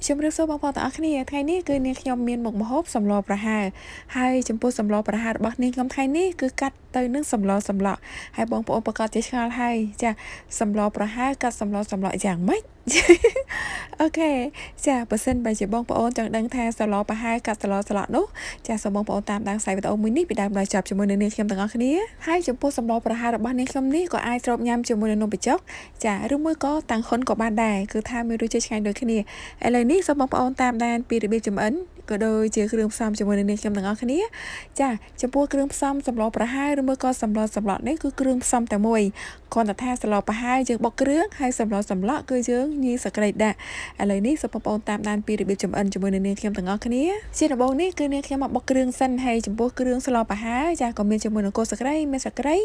ជំរាបសួរបងប្អូនទាំងអស់គ្នាថ្ងៃនេះគឺនាងខ្ញុំមានមុខម្ហូបសម្លប្រហើរហើយចំពោះសម្លប្រហើររបស់នាងខ្ញុំថ្ងៃនេះគឺកាត់ទៅនឹងសម្លសម្លក់ហើយបងប្អូនប្រកាសជាឆ្ងល់ហើយចាសម្លប្រហើរកាត់សម្លសម្លក់យ៉ាងម៉េច OK ចាបើសិនបើជាបងប្អូនចង់ដឹងថាសម្លប្រហើរកាត់សម្លសម្លក់នោះចាសូមបងប្អូនតាមដានខ្សែវីដេអូមួយនេះពីដើមដល់ចប់ជាមួយនឹងនាងខ្ញុំទាំងអស់គ្នាហើយចំពោះសម្លប្រហើររបស់នាងខ្ញុំនេះក៏អាចស្រូបញ៉ាំជាមួយនឹងនំបញ្ចុកចាឬមួយក៏តាំងហ៊ុនក៏បានដែរគឺថាមានរសជាតិឆ្ងាញ់ដូចគ្នាឥឡូវនេះសូមបងប្អូនតាមដានពីរបៀបចម្អិនក៏ដូចជាគ្រឿងផ្សំជាមួយនឹងនាងខ្ញុំទាំងអស់គ្នាចាចំពោះគ្រឿងផ្សំសម្លប្រហើរឬមួយក៏សម្លសម្លក់នេះគឺគ្រឿងផ្សំតែមួយគ្រាន់តែថាសម្លប្រហើរយើងបុកគ្រឿងហើយសម្លសម្លក់គឺយើងញីសក្រីដាក់ឥឡូវនេះសូមបងប្អូនតាមដានពីរបៀបចម្អិនជាមួយនឹងនាងខ្ញុំទាំងអស់គ្នាជាដំបូងនេះគឺនាងខ្ញុំមកបុកគ្រឿងសិនហើយចំពោះគ្រឿងស្លប្រហើរចាក៏មានជាមួយនឹងគល់សក្រីមានសក្រី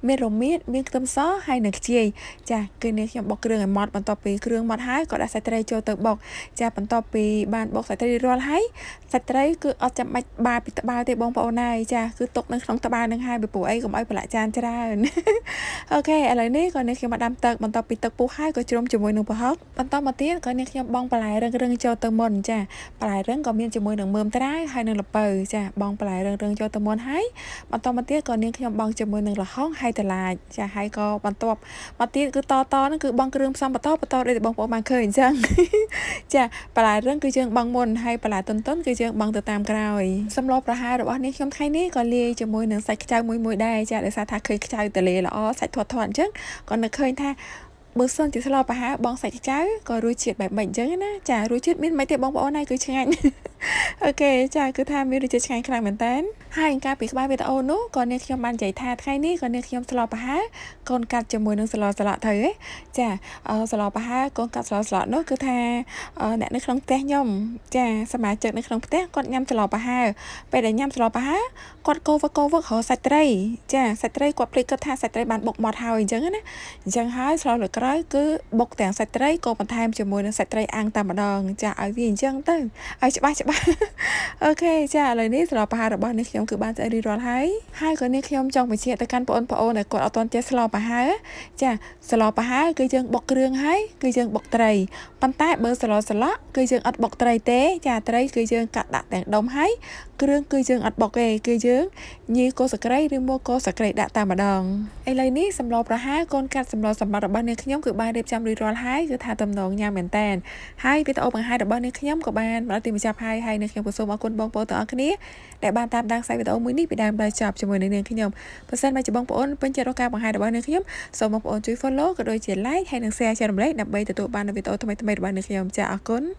មានរមៀតមានខ្ទឹមសហើយនិងខ្ជាយចាគឺនាងខ្ញុំបុកគ្រឿងឲ្យម៉ត់បន្ទាប់ពីគ្រឿងម៉ត់ហើយក៏ដាក់សាច់ត្រីចូលទៅបុកចាបន្ទាប់ពីបានបុកសាច់ត្រីរាល់ហើយសាច់ត្រីគឺអត់ចាំបាច់បាពីត្បាល់ទេបងប្អូនហើយចាគឺទុកនៅក្នុងត្បាល់នឹងហើយពីព្រោះអីកុំឲ្យប្រឡាក់ចានច្រើន OK ឥឡូវនេះក៏នាងខ្ញុំមកដាំទឹកបន្ទាប់ពីទឹកពុះហើយក៏ជ្រុំជាមួយនឹងប្រហុកបន្តមកទៀតក៏នាងខ្ញុំបង់បន្លែរឹងៗចូលទៅមុនចាបន្លែរឹងក៏មានជាមួយនឹងមើមត្រាវហើយនឹងល្ពៅចាបង់បន្លែរឹងៗចូលទៅមុនហើយបន្តមកទៀតក៏នាងខ្ញុំបង់ជាមួយនឹងល្ហុងហើយត្រឡាចចាហើយក៏បន្ទាប់មកទៀតគឺតតហ្នឹងគឺបង់គ្រឿងផ្សំបន្តបន្តដូចបងប្អូនបានឃើញអញ្ចឹង ចាបន្លែរឹងគឺយើងបង់មុនហើយបន្លែទន់ៗគឺយើងបង់ទៅតាមក្រោយសម្លប្រហើររបស់នាងខ្ញុំថ្ងៃនេះក៏លាយជាមួយនឹងសាច់ខ្ចៅមួយមួយដែរចាដោយសារថាឃើញខ្ចៅតលេល្អសាច់ធាត់ៗអញ្ចឹងក៏នឹកឃើញថាបើសិនជាស្លប្រហើរបង់សាច់ខ្ចៅក៏រសជាតិបែបម៉េចអញ្ចឹងណាចារសជាតិមានមិនទេបងប្អូនហើយគឺឆ្ងាញ់ OK ចាគឺថាមានរសជាតិឆ្ងាញ់ខ្លាំងមែនតើហើយកាលពីក្បាលវីដេអូនោះក៏នាងខ្ញុំបាននិយាយថាថ្ងៃនេះក៏នាងខ្ញុំស្លប្រហើរកូនកាត់ជាមួយនឹងស្លស្លក់ទៅហ៎ចាស្លប្រហើរកូនកាត់ស្លស្លក់នោះគឺថាអ្នកនៅក្នុងផ្ទះខ្ញុំចាសមាជិកនៅក្នុងផ្ទះគាត់ញ៉ាំស្លប្រហើរពេលដែលញ៉ាំស្លប្រហើរគាត់កោវកកោវករកសាច់ត្រីចាសាច់ត្រីគាត់ភ្លេចគិតថាសាច់ត្រីបានបុកម៉ត់ហើយអញ្ចឹងណាអញ្ចឹងហើយស្លលើក្រោយគឺបុកទាំងសាច់ត្រីក៏បន្ថែមជាមួយនឹងសាច់ត្រីអាំងតែម្ដងចាឲ្យវាអញ្ចឹងទៅឲ្យច្បាស់ច្បាស់ OK ចាឥឡូវនេះស្លប្រហើររបស់នេះខ្ញុំគឺបានស្អីរួចរាល់ហើយហើយក៏នេះខ្ញុំចង់បញ្ជាក់ទៅកាន់បងប្អូនដែលគាត់អត់ទាន់ចេះស្លប្រហើរចាស្លប្រហើរគឺយើងបុកគ្រឿងហើយគឺយើងបុកត្រីប៉ុន្តែបើស្លស្លក់គឺយើងអត់បុកត្រីទេចាត្រីគឺយើងកាត់ដាក់ទាំងដុំហើយគ្រឿងគឺយើងអត់បុកទេគឺយើងញីគល់សក្រីឬមកគល់សក្រីដាក់តែម្ដងឥឡូវនេះសម្លប្រហើរកូនកាត់សម្លសម្បត្តិរបស់នាងខ្ញុំគឺបានរៀបចំរួចរាល់ហើយគឺថាតំណងញ៉ាំមែនតែនហើយវីដេអូបង្ហាញរបស់នាងខ្ញុំក៏បានមកដល់ទីបញ្ចប់ហើយហើយនាងខ្ញុំក៏សូមអរគុណបងប្អូនទាំងអស់គ្នាដែលបានតាមដានខ្សែវីដេអូមួយនេះពីដើមដល់ចប់ជាមួយនឹងនាងខ្ញុំបើសិនបើជាបងប្អូនពេញចិត្តរកការបង្ហាញរបស់នាងខ្ញុំសូមបងប្អូនជួយ follow ក៏ដូចជា like ហើយនិង share ចែករំលែកដើម្បីទទួលបាននូវវីដេអូថ្មីៗរបស់នាងខ្ញុំចាអរគុណ។